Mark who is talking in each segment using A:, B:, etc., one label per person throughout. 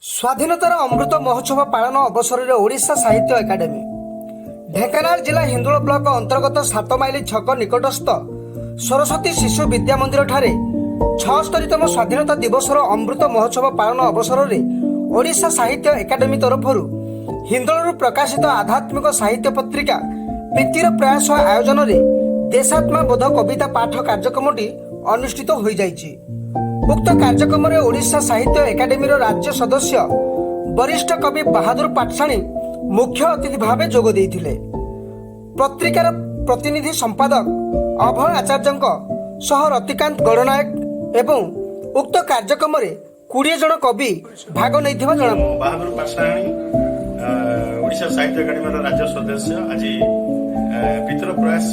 A: ସ୍ୱାଧୀନତାର ଅମୃତ ମହୋତ୍ସବ ପାଳନ ଅବସରରେ ଓଡ଼ିଶା ସାହିତ୍ୟ ଏକାଡେମୀ ଢେଙ୍କାନାଳ ଜିଲ୍ଲା ହିନ୍ଦୋଳ ବ୍ଲକ ଅନ୍ତର୍ଗତ 7 ମାଇଲ ଛକ ନିକଟସ୍ଥ ସରସ୍ୱତୀ ଶିଶୁ ବିଦ୍ୟା ମନ୍ଦିରଠାରେ 76ତମ ସ୍ୱାଧୀନତା ଦିବସର ଅମୃତ ମହୋତ୍ସବ ପାଳନ ଅବସରରେ ଓଡ଼ିଶା ସାହିତ୍ୟ ଏକାଡେମୀ ତରଫରୁ ହିନ୍ଦୋଳରୁ ପ୍ରକାଶିତ ଆଧ୍ୟାତ୍ମିକ ସାହିତ୍ୟ ପତ୍ରିକା ପ୍ରୀତିର ପ୍ରୟାସ ଆୟୋଜନରେ ଦେଶାତ୍ମବୋଧ କବିତା ପାଠ କାର୍ଯ୍ୟକ୍ରମଟି ଅନୁଷ୍ଠିତ ହୋଇଯାଇଛି। ଉକ୍ତ କାର୍ଯ୍ୟକ୍ରମରେ ଓଡ଼ିଶା ସାହିତ୍ୟ ଏକାଡେମୀର ରାଜ୍ୟ ସଦସ୍ୟ ବରିଷ୍ଠ କବି ବାହାଦୁର ପାଟଶାଣୀ ମୁଖ୍ୟ ଅତିଥି ଭାବେ ଯୋଗ ଦେଇଥିଲେ। ପତ୍ରିକାର ପ୍ରତିନିଧି ସମ୍ପାଦକ ଅଭୟ ଆଚାର୍ଯ୍ୟଙ୍କ ସହ ରତିକାନ୍ତ ଗଡ଼ନାୟକ ଏବଂ ଉକ୍ତ କାର୍ଯ୍ୟକ୍ରମରେ 20 ଜଣ କବି ଭାଗ ନେଇଥିବା ଜଣା
B: ମୁଁ ବାହାଦୁର ପାଟଶାଣୀ, ଓଡ଼ିଶା ସାହିତ୍ୟ ଏକାଡେମୀର ରାଜ୍ୟ ସଦସ୍ୟ। ଆଜି ପ୍ରୀତିର ପ୍ରୟାସ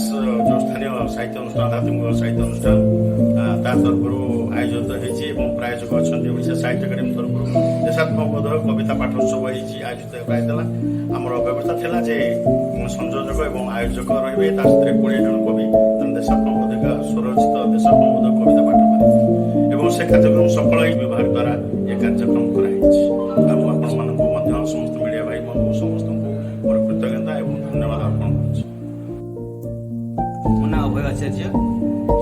B: ଯୋଉ ସ୍ଥାନୀୟ ସାହିତ୍ୟ ଅନୁଷ୍ଠାନ, ଆଧ୍ୟାତ୍ମିକ ସାହିତ୍ୟ ଅନୁଷ୍ଠାନ, ତା ତରଫରୁ ଆୟୋଜିତ ହେଇଛି ଏବଂ ପ୍ରାୟୋଜକ ଅଛନ୍ତି ଓଡ଼ିଶା ସାହିତ୍ୟ ଏକାଡେମୀ ତରଫରୁ ଦେଶାତ୍ମବୋଧ କବିତା ପାଠୋତ୍ସବ ହେଇଛି, ଆୟୋଜିତ କରାଯାଇଥିଲା। ଆମର ବ୍ୟବସ୍ଥା ଥିଲା ଯେ ସଂଯୋଜକ ଏବଂ ଆୟୋଜକ ରହିବେ, ତା ସାଥିରେ 20 ଜଣ କବି ତେଣୁ ଦେଶାତ୍ମବୋଧକ ସ୍ୱରଚିତ ଦେଶାତ୍ମବୋଧକ କବିତା ପାଠ କରିବେ ଏବଂ ସେ କାର୍ଯ୍ୟକ୍ରମ ସଫଳ ହେଇ ବିଭାଗ ଦ୍ୱାରା ଏ କାର୍ଯ୍ୟକ୍ରମ କରାହେଇଛି। ଆଉ ଆପଣମାନଙ୍କୁ ମଧ୍ୟ, ସମସ୍ତ ମିଡ଼ିଆ ଭାଇ ବନ୍ଧୁ ସମସ୍ତଙ୍କୁ ମୋର କୃତଜ୍ଞତା ଏବଂ ଧନ୍ୟବାଦ ଅର୍ପଣ କରୁଛି।
C: ମୋ ନାଁ ଅଭୟ ଆଚାର୍ଯ୍ୟ।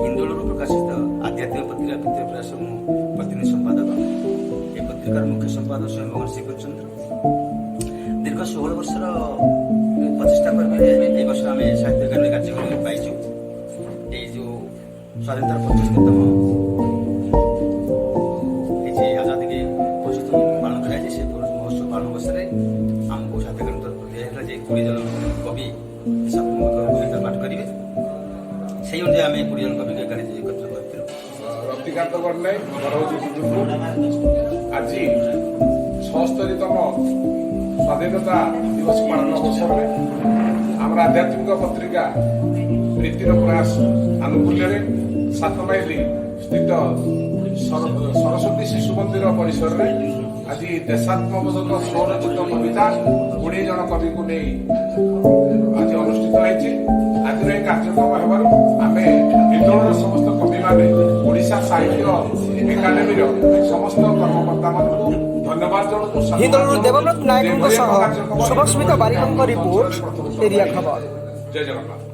C: ହିନ୍ଦୋଳରୁ ପ୍ରକାଶିତ ଆଧ୍ୟାତ୍ମିକ ପତ୍ରିକା ପ୍ରୀତିର ପ୍ରୟାସ ମୁଁ ପ୍ରତିନିଧି ସମ୍ପାଦକ। ଏ ପତ୍ରିକାର ମୁଖ୍ୟ ସମ୍ପାଦକ ସ୍ୱୟଂ ଭଗବାନ ଶ୍ରୀକୃଷ୍ଣଚନ୍ଦ୍ର। ଦୀର୍ଘ 16 ବର୍ଷର ପ୍ରଚେଷ୍ଟା ପରେ ଏହି ବର୍ଷ ଆମେ ସାହିତ୍ୟ ଏକାଡେମୀ କାର୍ଯ୍ୟକ୍ରମ ପାଇଛୁ। ଏଇ ଯେଉଁ ସ୍ୱାଧୀନତାର 75ତମ ହେଇଛି, ଆଜାଦିକି 75 ପାଳନ କରାଯାଇଛି, ସେ ମହୋତ୍ସବ ପାଳନ ଅବସରରେ ଆମକୁ ସାହିତ୍ୟ ଏକାଡେମୀ ତରଫରୁ ଦିଆଯାଇଥିଲା ଯେ 20 ଜଣ କବି ଦେଶାତ୍ମକ କବିତା ପାଠ କରିବେ। ସେଇ ଅନୁଯାୟୀ ଆମେ 20 ଜଣ କବିଙ୍କୁ ଏକାଠି ଏକତ୍ର କରିଥିଲୁ।
D: ରତିକାନ୍ତ ଗଡ଼ନାୟକ, ଘର ହେଉଛି ବିଜୁପୁର। ଆଜି 76ତମ ସ୍ୱାଧୀନତା ଦିବସ ପାଳନ ଅବସରରେ ଆମର ଆଧ୍ୟାତ୍ମିକ ପତ୍ରିକା ପ୍ରୀତିର ପ୍ରୟାସ ଆନୁକୂଲ୍ୟରେ 7 ମାଇଲ ସ୍ଥିତ ସରସ୍ୱତୀ ଶିଶୁ ମନ୍ଦିର ପରିସରରେ ଆଜି ଦେଶାତ୍ମବୋଧକ ସ୍ୱରଚିତ କବିତା 20 ଜଣ କବିଙ୍କୁ ନେଇ ଆଜି ଅନୁଷ୍ଠିତ ହେଇଛି। ଆଜିର ଏହି କାର୍ଯ୍ୟକ୍ରମ ହେବାରୁ ଆମେ ହିନ୍ଦୋଳର ସମସ୍ତ କବିମାନେ ଓଡ଼ିଶା ସାହିତ୍ୟ ଏକାଡେମୀର ସମସ୍ତ କର୍ମକର୍ତ୍ତାମାନଙ୍କୁ ଧନ୍ୟବାଦ ଜଣାଉଛୁ, ସାଧୁବାଦ
A: ହିନ୍ଦୋଳରୁ
D: ଜଣାଉଛୁ।
A: ଦେବବ୍ରତ ନାୟକଙ୍କ
D: ଏଭଳି ଏକ
A: ସହ
D: କାର୍ଯ୍ୟକ୍ରମ
A: ଶୁଭସ୍ମିତା ବାରିକଙ୍କ ରିପୋର୍ଟ,
D: ପ୍ରଥମ
A: ଏରିଆ ଖବର।
D: ଜୟ ଜଗନ୍ନାଥ।